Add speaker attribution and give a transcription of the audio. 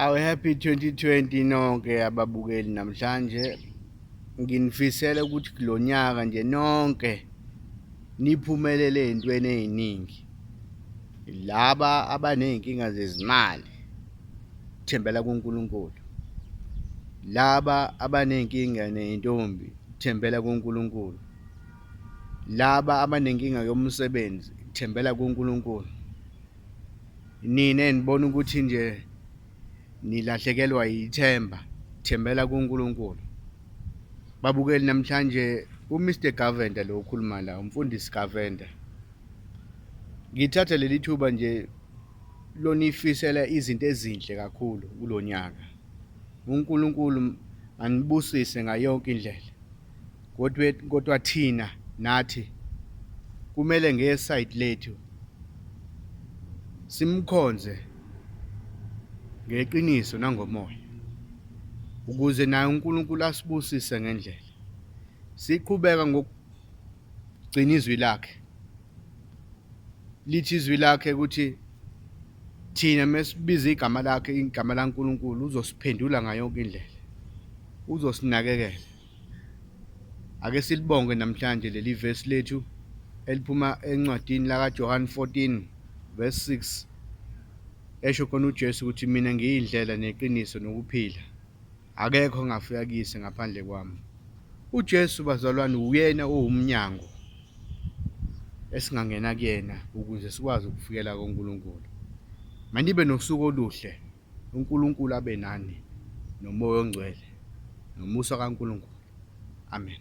Speaker 1: Awu happy 2020 nonke ababukeli namhlanje nginifisela ukuthi kulonyaka nje nonke niphumelele ezintweni eziningi. Laba abanezinkinga zezimali thembela kuNkulunkulu. Laba abanezinkinga nezintombi thembela kuNkulunkulu. Laba abanenkinga yomsebenzi thembela kuNkulunkulu. Nina enibona ukuthi nje nilahlekelwa yithemba, thembela kuNkulunkulu. Babukeli namhlanje uMr Govender lo okhuluma la, umfundisi Govender. Ngithatha leli thuba nje lonifisela izinto ezinhle kakhulu kulonyaka. UNkulunkulu anibusise ngayo yonke indlela. Kodwa kodwa thina nathi kumele ngeside lethu simkhonze ngeqiniso nangomoya ukuze naye uNkulunkulu asibusise ngendlela. Siqhubeka ngokugcina izwi lakhe. Lithi izwi lakhe ukuthi thina mesibiza igama lakhe igama laNkulunkulu uzosiphendula ngayo yonke indlela. Uzosinakekela. Ake silibonge namhlanje leli vesi lethu eliphuma encwadini lakaJohane 14 verse 6 esho khona uJesu ukuthi mina ngiyindlela neqiniso nokuphila akekho ongafika kuyise ngaphandle kwami. UJesu bazalwane uyena owumnyango esingangena kuyena ukuze sikwazi ukufikela kuNkulunkulu. Manibe nosuku oluhle. UNkulunkulu abe nani noMoya oNgcwele nomusa kaNkulunkulu. Amen.